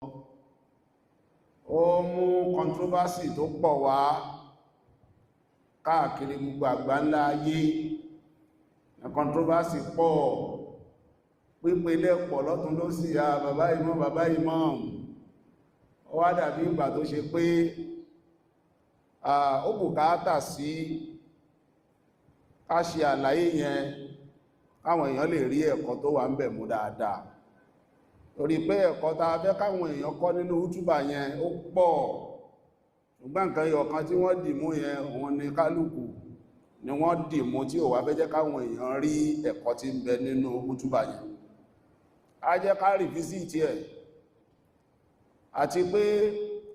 Ó mú controversy tó pọ̀ wá káàkiri gbogbo àgbáńlá ayé. Controversy pọ̀, pípele pọ̀ lọ́tún ló sì ya bàbá imam, bàbá imam. Ó wá dàbí ìgbà tó ṣe pé ó bùkátà sí ká ṣe àlàyé yẹn káwọn èèyàn lè rí ẹ̀kọ́ tó wà ń bẹ̀ mú dáadáa, torí pé ẹ̀kọ́ tá a fẹ́ káwọn èèyàn kọ́ nínú útúbà yẹn ó pọ̀. Ṣùgbọ́n nǹkan ẹyọ kan tí wọ́n dì mú yẹn, òun ni kálukú ni wọ́n dì mú tí ò wá fẹ́ jẹ́ káwọn èèyàn rí ẹ̀kọ́ tí ń bẹ nínú útúbà yẹn. A jẹ́ ká revisit ẹ̀, àti pé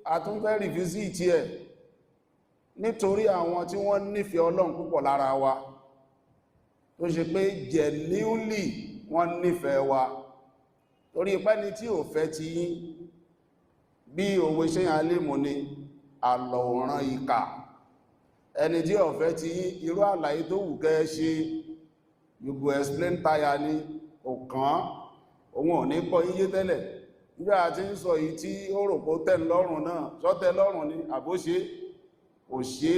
a tún fẹ́ revisit ẹ̀ nítorí àwọn tí wọ́n nífẹ̀ẹ́ Ọlọ́run púpọ̀ lára wa, tó ṣe pé genuinely wọ́n nífẹ̀ẹ́ wa, torí pẹ́ni tí ò fẹ́ ti yín, bí òwe ṣe yàn lè mú ní àlọ̀òrán ìkà. Ẹni tí ò fẹ́ ti yín, irú àlàyé tó wù kẹ́ ṣe, you go explain tire ni ọ̀kan, òun ò ní kọ́ yíyé tẹ́lẹ̀. Nígbà tí ń sọ yìí tí ó rò pó tẹ́ lọ́rùn náà, sọ́tẹ́ lọ́rùn ni àbóṣe kò ṣe.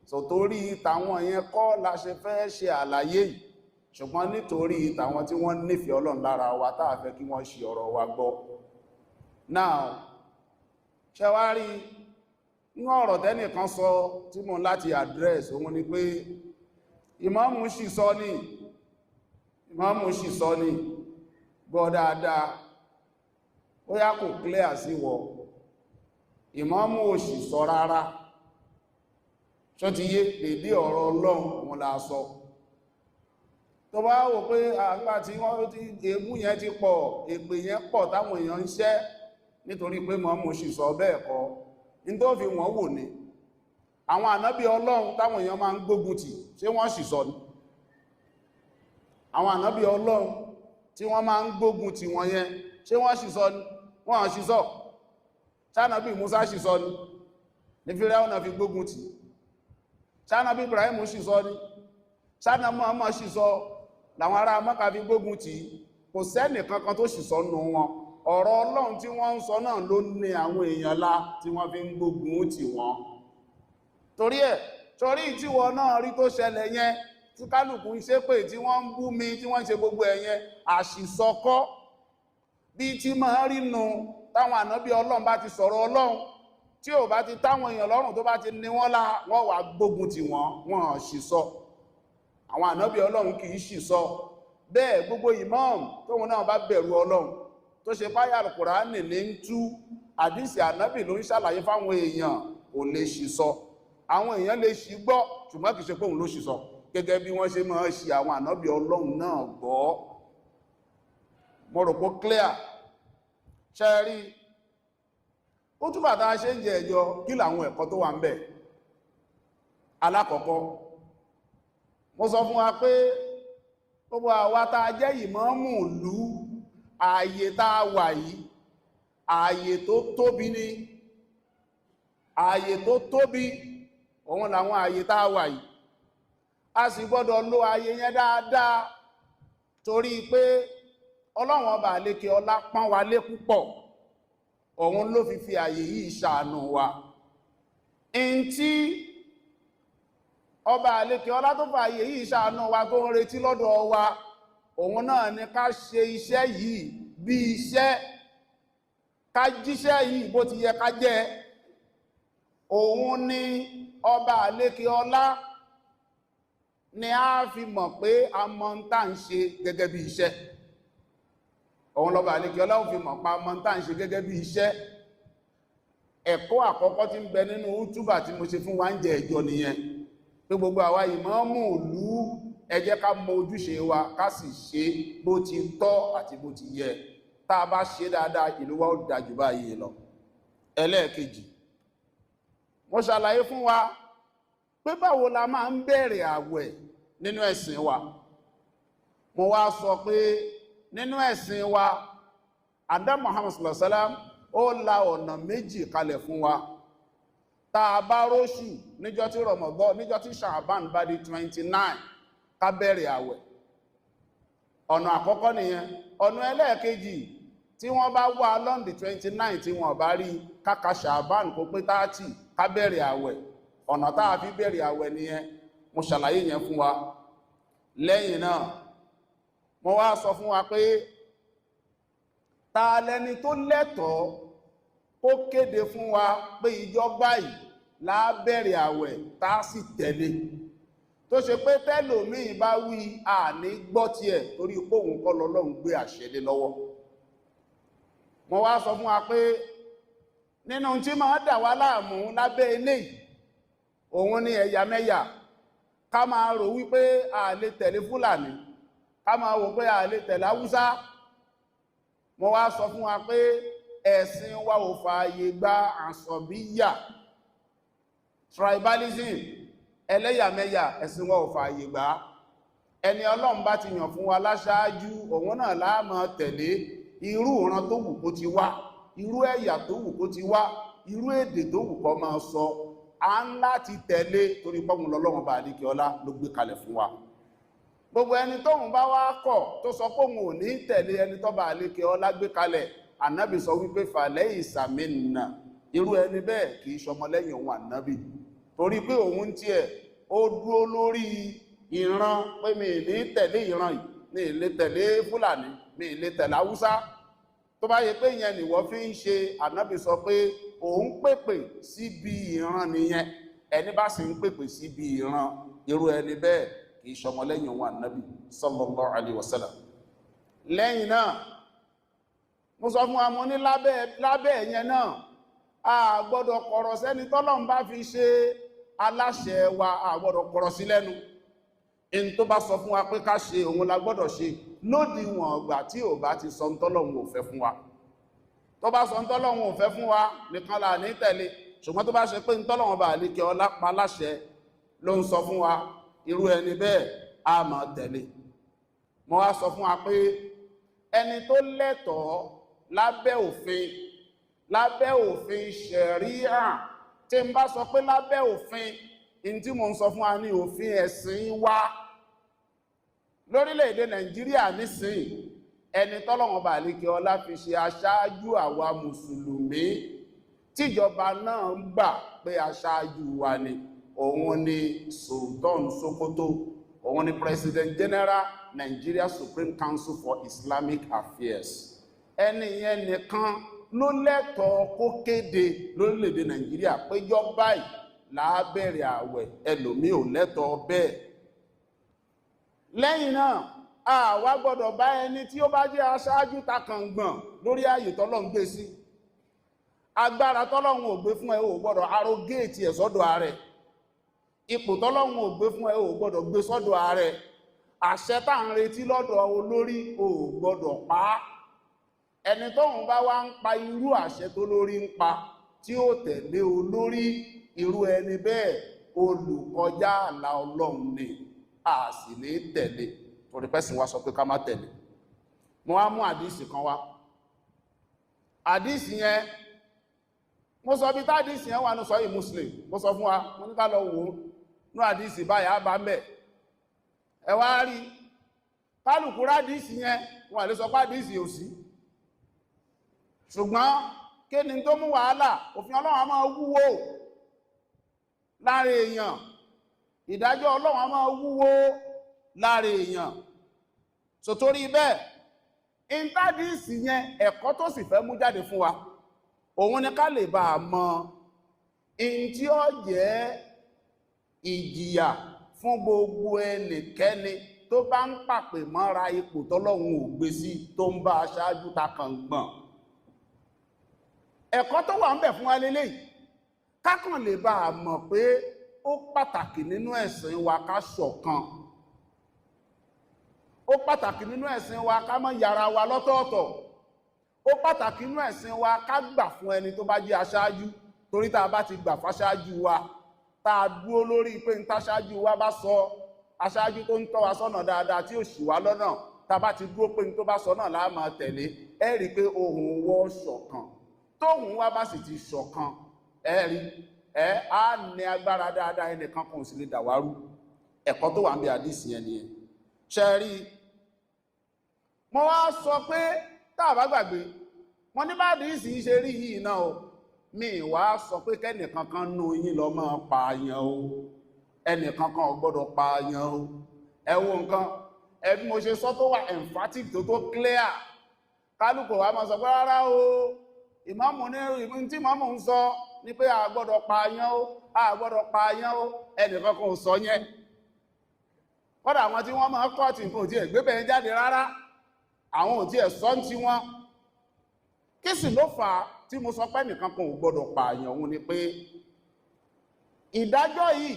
So torí tàwọn yẹn kọ́ la ṣe fẹ́ ṣe àlàyé yìí, ṣùgbọ́n nítorí tàwọn tí wọ́n nífẹ̀ẹ́ Ọlọ́run lára wa, táà fẹ́ kí wọ́n ṣe ọ̀rọ̀ wa gbọ́. Now, ṣe wá rí inú ọ̀rọ̀ tẹ́nìkan sọ tí mo láti address, òun ni pé ìmáàmù sì sọ ní, ìmáàmù sì sọ ní. Gbọ́ dáadáa, ó yá, kò clear sí wọ. Ìmáàmù ò sì sọ rárá. Ṣó ti yé? Dédé ọ̀rọ̀ Ọlọ́run òun la sọ. Tó bá wò pé àgbà tí wọ́n ti èébú yẹn ti pọ̀, èpè yẹn pọ̀ táwọn èèyàn ń ṣẹ́ nítorí pé mọ́mú sì sọ, bẹ́ẹ̀ kọ́. Ní tó fi wọ́n wò ní àwọn ànábì Ọlọ́run táwọn èèyàn máa ń gbógun tì, ṣé wọ́n sì sọ ní? Àwọn ànábì Ọlọ́run tí wọ́n máa ń gbógun tì wọ́n yẹn, ṣé wọ́n sì sọ ní? Wọ́n sì sọ. Ṣánábì Musa sì sọ ní ní Fíráúnà fi gbógun tì? Ṣánábì Ibrahim sì sọ ní? Ṣáná Muhammad sì sọ làwọn ará Mọ́kà fi gbógun tì? Kò sẹ́nì kankan tó sì sọ nù wọn. Ọ̀rọ̀ Ọlọ́run tí wọ́n ń sọ náà ló ní àwọn èèyàn lá tí wọ́n fi ń gbógun tì wọ́n. Torí ẹ̀, torí tí wọ́n náà rí tó ṣẹlẹ̀ yẹn, tí kálùkù ń ṣépè, tí wọ́n ń bú mi, tí wọ́n ń ṣe gbogbo ẹ̀yẹn, àṣìsọkọ́. Bí tí máa rí nu, táwọn ànábì Ọlọ́run bá ti sọ̀rọ̀ Ọlọ́run tí ò bá ti táwọn èèyàn lọ́rùn, tó bá ti ní wọ́n lá, wọ́n wà gbógun tì wọ́n. Wọ́n sì sọ. Àwọn ànábì Ọlọ́run kì í sì sọ bẹ́ẹ̀. Gbogbo imam tóun náà bá bẹ̀rù Ọlọ́run, tó ṣe páyà Kùránì ní ń tú, àdísì ànábì ló ń ṣàlàyé fáwọn èèyàn, kò lè ṣì sọ. Àwọn èèyàn lè ṣì gbọ́, ṣùgbọ́n kì í ṣe pé òun ló ṣì sọ, gẹ́gẹ́ bí wọ́n ṣe máa ṣì àwọn ànábì Ọlọ́run náà gbọ́. Mo rò pé clear. Ṣe rí ó túbà tá a ṣe ń jẹ ẹjọ́, kí làwọn ẹ̀kọ́ tó wà ń bẹ̀? Alákọ̀ọ́kọ́, mo sọ fún wa pé gbogbo àwa tá a jẹ́ ìmáàmù ìlú, ààyè tá a wà yìí, ààyè tó tóbi ní, ààyè tó tóbi òun làwọn ààyè tá a wà yìí. A sì gbọ́dọ̀ lo ààyè yẹn dáadáa, torí pé Ọlọ́run ọba àlékè ọlá pọ́n wa lé púpọ̀, òun ló fi ààyè yìí ṣàánú wa. In tí ọba àlékè ọlá tó fa ààyè yìí ṣàánú wa, tó ń retí lọ́dọ̀ wa, òun náà ni ká ṣe iṣẹ́ yìí bí iṣẹ́, ká jíṣẹ́ yìí bó ti yẹ ká jẹ́. Òun ni ọba àlékè ọlá ni a fi mọ̀ pé a mọ̀ ń tà ń ṣe gẹ́gẹ́ bí iṣẹ́. Òun lọ́ba àlékè ọlá ò fi mọ̀ pa mọ̀ ń tà ń ṣe gẹ́gẹ́ bí iṣẹ́. Ẹ̀kọ́ àkọ́kọ́ tí ń bẹ nínú útúbà tí mo ṣe fún wa ń jẹ ẹjọ́ nìyẹn, pé gbogbo àwa ìmáàmù ìlú, ẹ jẹ́ ká mọ ojúṣe wa, ká sì ṣe bó ti tọ́ àti bó ti yẹ. Tá a bá ṣe dáadáa, ìlú wa ó dájú báyìí lọ. Ẹlẹ́ẹ̀kejì, mo ṣàlàyé fún wa pé báwo la máa ń bẹ̀rẹ̀ àwẹ̀ nínú ẹ̀sìn wa. Mo wá sọ pé nínú ẹ̀sìn wa, Ànábì Muhammad sallallahu alaihi wasallam ó la ọ̀nà méjì kalẹ̀ fún wa. Tá a bá róṣù níjọ́ tí Ramadan, níjọ́ tí Ṣàbán bá di 29, ká bẹ̀rẹ̀ àwẹ̀. Ọ̀nà àkọ́kọ́ nìyẹn. Ọ̀nà ẹlẹ́ẹ̀kejì, Tí wọ́n bá wá lọ́ndì 29 tí wọ́n bá rí, káka Ṣàbán kó pé 30, ká bẹ̀rẹ̀ àwẹ̀. Ọ̀nà tá a fi bẹ̀rẹ̀ àwẹ̀ nìyẹn, mo ṣàlàyé yẹn fún wa. Lẹ́yìn náà, mo wá sọ fún wa pé ta lẹni tó lẹ́tọ̀ọ́ kó kéde fún wa pé ìjọ báyìí la bẹ̀rẹ̀ àwẹ̀, tá a sì tẹ̀lé, tó ṣe pé tẹ́lòmíì bá wí àní gbọ́ tiẹ̀, torí pé òun kọ́ lọ́lọ́run gbé àṣẹ lé lọ́wọ́. Mo wá sọ fún wa pé nínú tí máa dà wá láàmú lábẹ́ eléyìí, òun ni ẹ̀yàmẹ̀yà. Ká máa rò wípé a lè tẹ̀lé Fúlàní, ká máa wò pé a lè tẹ̀lé Haúsá. Mo wá sọ fún wa pé ẹ̀sìn wa ò fààyè gba àsọ̀bíyà, tribalism, ẹlẹ́yàmẹ̀yà. Ẹ̀sìn wa ò fààyè gbà. Ẹni Ọlọ́run bá ti yàn fún wa láṣáájú, òun náà la máa tẹ̀lé. Irú ìran tó wù kó ti wá, irú ẹ̀yà tó wù kó ti wá, irú èdè tó wù kó máa sọ, a ń láti tẹ̀lé, torí pọ́hùn lọ́lọ́run bá àdíkẹ́ ọlá ló gbé kalẹ̀ fún wa. Gbogbo ẹni tóhun bá wá kọ̀, tó sọ pé òun ò ní tẹ̀lé ẹni tó bá àlékẹ́ ọlá gbé kalẹ̀, ànábì sọ wípé fàlẹ́ ìsàmìnà, irú ẹni bẹ́ẹ̀ kì í ṣọmọlẹ́yìn òun ànábì, torí pé òun tiẹ̀ ó dúró lórí ìran pé mi ní tẹ̀lé ìran yìí, mi lè tẹ̀lé Fúlàní, mi lè tẹ̀lé Haúsá. Tó bá yẹ pé ìyẹn nìwọ fi ń ṣe, ànábì sọ pé òun pèpè síbi ìran nìyẹn. Ẹni bá sì ń pèpè síbi ìran, irú ẹni bẹ́ẹ̀ kì í ṣọmọlẹ́yìn òun ànábì sallallahu alaihi wasallam. Lẹ́yìn náà, mo sọ fún wa, mo ní lábẹ́ ẹ̀yẹn náà, a gbọ́dọ̀ kọ̀rọ̀ sẹ́ni tọ́lọ́run bá fi ṣe aláṣẹ wa, a gbọ́dọ̀ kọ̀rọ̀ sí lẹ́nu. In tó bá sọ fún wa pé ká ṣe, òun la gbọ́dọ̀ ṣe, lódiwọ̀n ọgbà tí ò bá ti sọ ntọ́lọ́run ò fẹ́ fún wa. Tó bá sọ ntọ́lọ́run ò fẹ́ fún wa nìkan là ní tẹ̀lé. Ṣùgbọ́n tó bá ṣe pé ntọ́lọ́run bá lè kí ọlá pa láṣẹ ló ń sọ fún wa, irú ẹni bẹ́ẹ̀ a máa tẹ̀lé. Mo wá sọ fún wa pé ẹni tó lẹ́tọ̀ọ́ lábẹ́ òfin, lábẹ́ òfin ṣẹ̀ríà, tí n bá sọ pé lábẹ́ òfin, in tí mo ń sọ fún wa ní òfin ẹ̀sìn wa lórílẹ̀-èdè Nàìjíríà nísìnyí, ẹni tọ́lọ́run bá lékè ọlá fi ṣe aṣáájú àwa mùsùlùmí, tíjọba náà ń gbà pé aṣáájú wa ni, òun ni Sultan Sokoto, òun ni President General, Nigeria Supreme Council for Islamic Affairs. Ẹni yẹn nìkan ló lẹ́tọ̀ọ́ kó kéde lórílẹ̀-èdè Nàìjíríà péjọ báyìí lábẹ̀rẹ̀ àwẹ̀, ẹlòmíì ò lẹ́tọ̀ọ́ bẹ́ẹ̀. Lẹ́yìn náà, àwa gbọ́dọ̀ bá ẹni tí ó bá jẹ́ aṣáájú takàngbọ̀n lórí ààyè tọ́lọ́run gbé sí. Agbára tọ́lọ́run ò gbé fún ẹ, ò gbọ́dọ̀ arrogate ẹ̀ sọ́dọ̀ ààrẹ. Ipò tọ́lọ́run ò gbé fún ẹ, ò gbọ́dọ̀ gbé sọ́dọ̀ ààrẹ. Àṣẹ tá ń retí lọ́dọ̀ olórí, ò gbọ́dọ̀ pa á. Ẹni tóun bá wá ń pa irú àṣẹ tó lórí ń pa, tí ó tẹ̀lé olórí, irú ẹni bẹ́ẹ̀ olùkọjá àlà Ọlọ́run ni, a sì ní tẹ̀lé, torí pẹ́sìn wa sọ pé ká má tẹ̀lé. Mo wá mú àdísì kan wá. Àdísì yẹn, mo sọ bí tádísì yẹn wà ní sọ́yìn Muslim. Mo sọ fún wa, mo ní ká lọ wò ó ní àdísì báyìí, á bá ń bẹ̀. Ẹ wá rí kálukú rádísì yẹn, wọn lè sọ pé àdísì ò sí. Ṣùgbọ́n kí ni tó mú wàhálà? Òfin Ọlọ́run a máa wúwo lára èèyàn, ìdájọ́ Ọlọ́run a máa wúwo lára èèyàn. So torí bẹ́ẹ̀, intadisi yẹn, ẹ̀kọ́ tó sì fẹ́ mú jáde fún wa, òun ni ká lè bá a mọ in tí ó jẹ́ ìjìyà fún gbogbo ẹnikẹ́ni tó bá ń pàpè mọ́ra ipò tọ́lọ́run ò gbé sí, tó ń bá aṣáájú takàngbọ̀n. Ẹ̀kọ́ tó wà ń bẹ̀ fún wa leléyìí, kákan lè bá a mọ̀ pé ó pàtàkì nínú ẹ̀sìn wa ká ṣọ̀kan, ó pàtàkì nínú ẹ̀sìn wa ká má yára wa lọ́tọ̀ọ̀tọ̀, ó pàtàkì nínú ẹ̀sìn wa ká gbà fún ẹni tó bá jẹ́ aṣáájú, torí tá a bá ti gbà fáṣáájú wa, tá a dúró lórí pé ń táṣáájú wa bá sọ, aṣáájú tó ń tọ́ wa sọ́nà dáadáa tí ò ṣì wá lọ́nà, tá a bá ti dúró pé ń tó bá sọ náà la máa tẹ̀lé, ẹ rí i pé ohùn wọ́ ṣọ̀kan. Tóhùn wa bá sì ti ṣọ̀kan, ẹ rí ẹ á ní agbára dáadáa, ẹnìkan kan ò sì lè dàwárú. Ẹ̀kọ́ tó wà ń bí àdìsí yẹn nìyẹn. Ṣe rí, mo wá sọ pé tá a bá gbàgbé, Wọ́n ní bá àdísì ṣe rí yìí náà o, mi wá sọ pé kẹ́nìkankan nú yín lọ máa pààyàn o, ẹnìkankan ò gbọ́dọ̀ pààyàn o. Ẹ wo nǹkan, ẹbí mo ṣe sọ tó wà emphatic, tó clear, kálukú wa máa sọ pé rárá o, ìmáàmù ní tí ìmáàmù ń sọ ní pé a gbọ́dọ̀ pààyàn o, a gbọ́dọ̀ pààyàn o. Ẹnìkankan ò sọ yẹn. Kódà àwọn tí wọ́n máa kọ́ọ̀tì nǹkan ò tí ẹ̀ gbé bẹ́ẹ̀ jáde rárá, àwọn ò tí ẹ̀ sọ ń tí wọ́n. Kí sì ló fà á tí mo sọ pé ẹnìkankan ò gbọ́dọ̀ pààyàn? Òun ni pé ìdájọ́ yìí,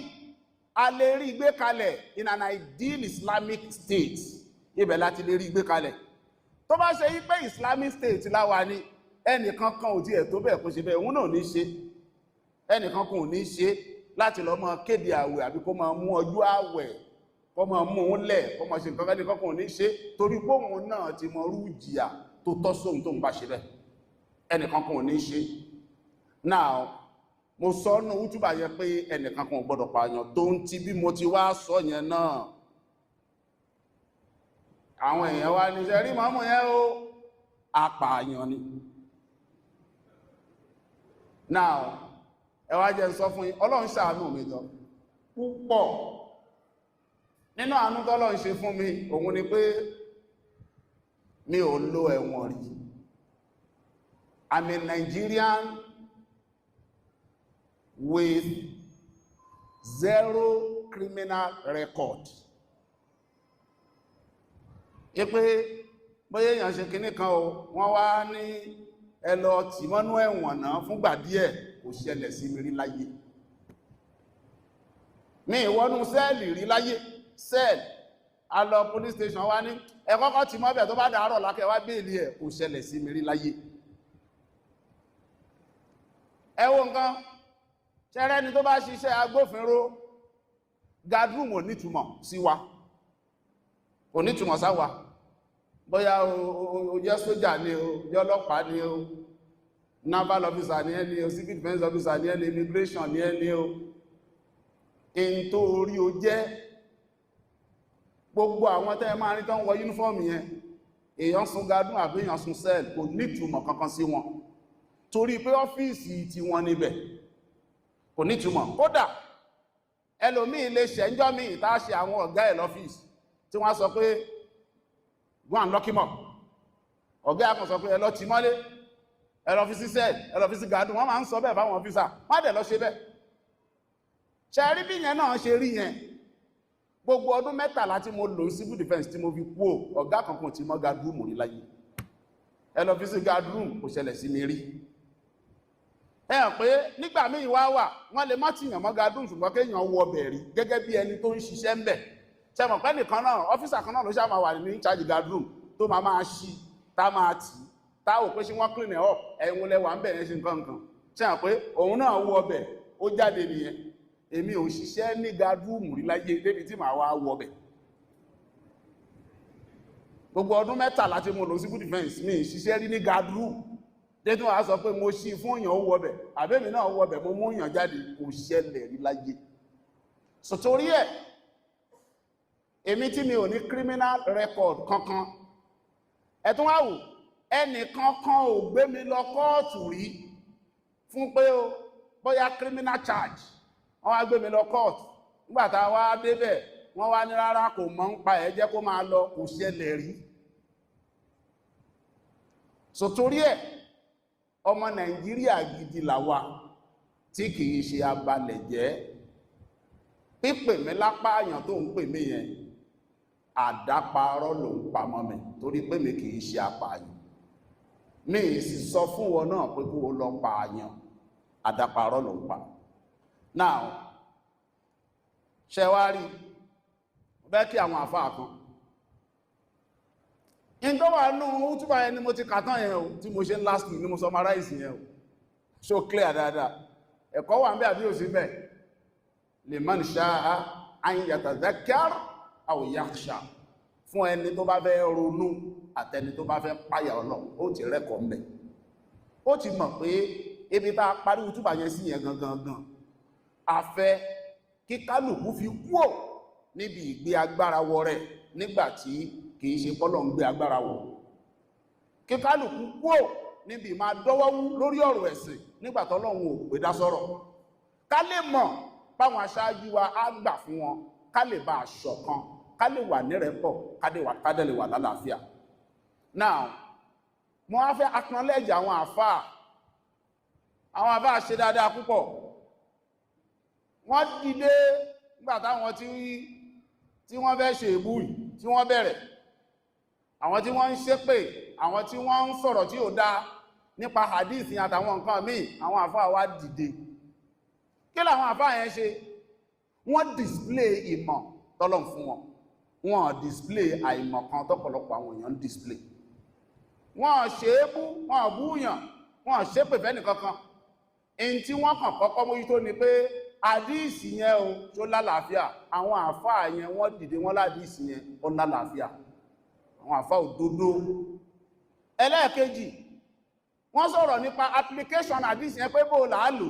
a lè rí gbé kalẹ̀ in an ideal Islamic state. Ibẹ̀ láti lè rí gbé kalẹ̀. Tó bá ṣe yí pé Islamic state láwa ni, ẹnìkankan ò tiẹ̀ tó bẹ́ẹ̀ kó ṣe bẹ́ẹ̀, òun náà ní ṣe. Ẹnìkankan ò ní ṣe láti lọ máa kéde àwẹ̀ àbí kó máa mú ọjọ́ àwẹ̀, kó máa mú òun lẹ̀, kó máa ṣe nǹkan. Ẹnìkankan ò ní ṣe, torí pé òun náà ti mọ irú ìjìyà tó tọ́ sóhun tóun bá ṣe bẹ́ẹ̀. Ẹnìkankan ò ní ṣe. Now, mo sọ nù útúbà yẹn pé ẹnìkankan ò gbọ́dọ̀ pààyàn. Tó ń ti bí mo ti wá sọ yẹn náà, àwọn èèyàn wá ní ṣe rí mọ́mù yẹn o, apààyàn ni. Now, ẹ wá jẹ́ n sọ fún yín, Ọlọ́run ṣàánú mi gan púpọ̀. Nínú àánú tọ́lọ́run ṣe fún mi, òun ni pé mi ò lo ẹ̀wọ̀n rí. I'm a Nigerian with zero criminal record. Ipe bóyá èèyàn ṣe kinní kan o, wọ́n wá ní ẹ lọ tì mọ́nú ẹ̀wọ̀n náà fúngbà díẹ̀, kò ṣẹlẹ̀ sí mi rí láyé. Mi ìwọ́nú cell rí láyé. Cell, a lọ police station, wá ní ẹ kọ́kọ́ tì mọ́bẹ̀, tó bá dàárọ̀ lákẹ́ wá bail ẹ̀, kò ṣẹlẹ̀ sí mi rí láyé. Ẹ wo nǹkan ṣẹ́rẹ́ ni, tó bá ṣiṣẹ́ agbófinró, guardroom ò nítumọ̀ sí wa, kò nítumọ̀ sáwa. Bóyá o jẹ́ sójà ni o, jẹ́ ọlọ́pàá ni o, naval officer ni ẹ́ ni o, civil defence officer ni ẹ́ ni, immigration ni ẹ́ ni o, in tó orí o jẹ́, gbogbo àwọn tẹ́ máa rí tán wọ uniform yẹn, èèyàn sun guardroom àbí èèyàn sun cell, kò nítumọ̀ kankan sí wọn, torí pé ọ́fíìsì tí wọ́n níbẹ̀ kò nítumọ̀. Kódà ẹlòmíì lè ṣẹ̀ńjọ́ mi ìta ṣe àwọn ọ̀gá ẹ̀ lọ́fíìsì tí wọ́n sọ pé go and lock him up, ọ̀gá ẹ̀ kan sọ pé ẹ lọ tì mọ́lé, ẹ lọ fi sí cell, ẹ lọ fi sí guardroom. Wọ́n máa ń sọ bẹ́ẹ̀ fáwọn officer, má dẹ̀ lọ ṣe bẹ́ẹ̀. Ṣe rí bí yẹn náà ṣe rí yẹn? Gbogbo ọdún 13 tí mo lò ní civil defence tí mo fi kú ò, ọ̀gá kankan tí mọ́ guardroom rí láyé. Ẹ lọ fi sí guardroom, kò ṣẹlẹ̀ sí mi rí. Ẹ hàn pé nígbà míì wá wà, wọ́n lè má tìyàn mọ́ guardroom, ṣùgbọ́n kéèyàn wọ bẹ̀ rí gẹ́gẹ́ bí ẹni tó ń ṣiṣẹ́ ń bẹ̀. Ṣe mọ̀ pé nìkan náà, officer kan náà ló ṣáà máa wà ní charge guardroom, tó máa máa ṣí, tá máa tì í, tá ò pé ṣé wọ́n clean it up, ẹ̀hún lẹ́wà ń bẹ̀ yẹn, ṣe nǹkan nǹkan. Ṣe hàn pé òun náà wọ bẹ̀, ó jáde nìyẹn. Èmi ò ṣiṣẹ́ ní guardroom rí láyé débi tí màá wá wọ bẹ̀. Gbogbo ọdún 13 tí mo lò civil defence, mi ṣiṣẹ́ rí ní guardroom détún wàá sọ pé mo ṣí fún èèyàn, ó wọ bẹ̀, àbẹ́mi náà wọ bẹ̀, mo mú èèyàn jáde, kò ṣẹlẹ̀ rí láyé. Sọ̀tòrí ẹ̀, èmi tí mi ò ní criminal record kankan, ẹ̀tún wá wò, ẹnì kankan ò gbé mi lọ kóòtù rí fún pé o bóyá criminal charge. Wọ́n wá gbé mi lọ kóòtù, nígbà tá a wá débẹ̀, wọ́n wá ní rárá, kò mọ̀ ń pa ẹ̀, jẹ́ kó máa lọ, kò ṣẹlẹ̀ rí. So torí ẹ̀, ọmọ Nàìjíríà gidi làwa tí kìí ṣe abalẹ̀ jẹ́. Pípè mí lápá àyàn tó ń pè mí yẹn, àdáparọ́ ló ń pamọ́ mi, torí pé mi kìí ṣe apààyàn. Mi ì sì sọ fún wọn náà pé kó o lọ pààyàn, àdáparọ́ ló ń pa. Now, ṣe wá rí bẹ́ẹ̀ kí àwọn àfáà kan in tó wà nù útúbà yẹn ni mo ti kà tán yẹn o, tí mo ṣe ń last week ni mo summarize yẹn o. So clear dáadáa, ẹ̀kọ́ wà ń bẹ àbí òsì bẹ́ẹ̀? Liman sha'a an yatadhakkar aw yakhsha, fún ẹni tó bá fẹ́ ronú àtẹni tó bá fẹ́ páyà Ọlọ́run, ó ti rẹ́kọ̀ọ́ mbẹ̀, ó ti mọ̀ pé ibi tá a parí útúbà yẹn sí yẹn gangan gan, a fẹ́ kí kálukú fi kúò níbi ìgbé agbára wọ rẹ̀ nígbà tí kìí ṣe pọ́lọ̀ ń gbé agbára wọ̀, kí kálukú kúò Níbi máa dọ́wọ́wú lórí ọ̀rọ̀ ẹ̀sìn nígbà tọ́lọ́run ò pé dá sọ̀rọ̀, ká lè mọ̀ báwọn aṣáájú wa á gbà fún wọn, ká lè bá aṣọ̀kan, ká lè wà nírẹ́pọ̀, ká dẹ̀ lè wà lálàáfíà. Now, mo wá fẹ́ acknowledge àwọn àfáà. Àwọn àfáà ṣe dáadáa púpọ̀. Wọ́n dìde nígbà táwọn tí wọ́n fẹ́ ṣe ìbú yìí, tí wọ́n bẹ̀rẹ̀, àwọn tí wọ́n ń ṣépè, àwọn tí wọ́n ń sọ̀rọ̀ tí ò dáa nípa hadith àtàwọn nǹkan míì. Àwọn àfáà wá dìde. Kí làwọn àfáà yẹn ṣe? Wọ́n display ìmọ̀ tọ́lọ̀ fún wọn. Wọ́n display àìmọ̀ kan tọ́pọ̀lọpọ̀ àwọn èèyàn display. Wọ́n ṣe é bú, wọ́n búyàn, wọ́n ṣépè fẹ́ nìkankan. In tí wọ́n kàn kọ́kọ́ mójútó ni pé àdíìsì yẹn o, tó lálàáfíà? Àwọn àfáà yẹn, wọ́n dìde, wọ́n ládìísì yẹn ó lálàáfíà. Àwọn àfáà òdodo. Ẹlẹ́ẹ̀kejì, wọ́n sọ̀rọ̀ nípa application àdíìsì yẹn, pé bó là á lò.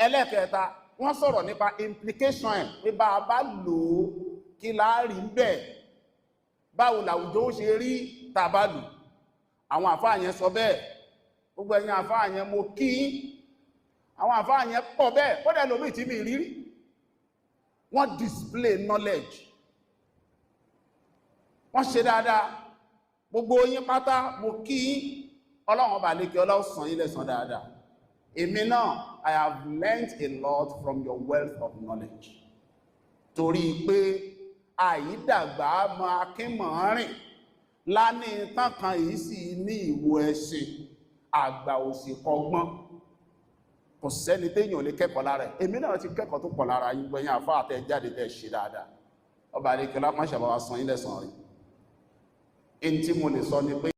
Ẹlẹ́ẹ̀kẹta, wọ́n sọ̀rọ̀ nípa implication ẹ̀, pé bá a bá lò ó, kí láàrí ń bẹ̀, báwo làwùjọ ó ṣe rí tá a bá lò. Àwọn àfáà yẹn sọ bẹ́ẹ̀. Gbogbo ẹ̀yin àfáà yẹn, mo kí. Àwọn àfáà yẹn pọ̀ bẹ́ẹ̀, kódà lómi tí mi rírí. Wọ́n display knowledge, wọ́n ṣe dáadáa. Gbogbo yín pátá, mo kí. Ọlọ́run ọba lékè ọlọ́run san yín lẹ́san dáadáa. Èmi náà, I have learnt a lot from your wealth of knowledge, torí pé àyídàgbà mọ akínmọ̀ọ́rìn lání tán kan yìí sì ní ìwo ẹṣin àgbà òsì kọgbọ́n. Kò sẹ́ni téèyàn lè kẹ́kọ̀ọ́ lára ẹ̀. Èmi náà ti kẹ́kọ̀ọ́ tó pọ̀ lára yín. Gbẹ̀yìn àfá àtẹ jáde tẹ́ ṣe dáadáa, ọba àríkẹ́lá má ṣàbáwá san yín lẹ́san rí. In tí mo lè sọ ni pé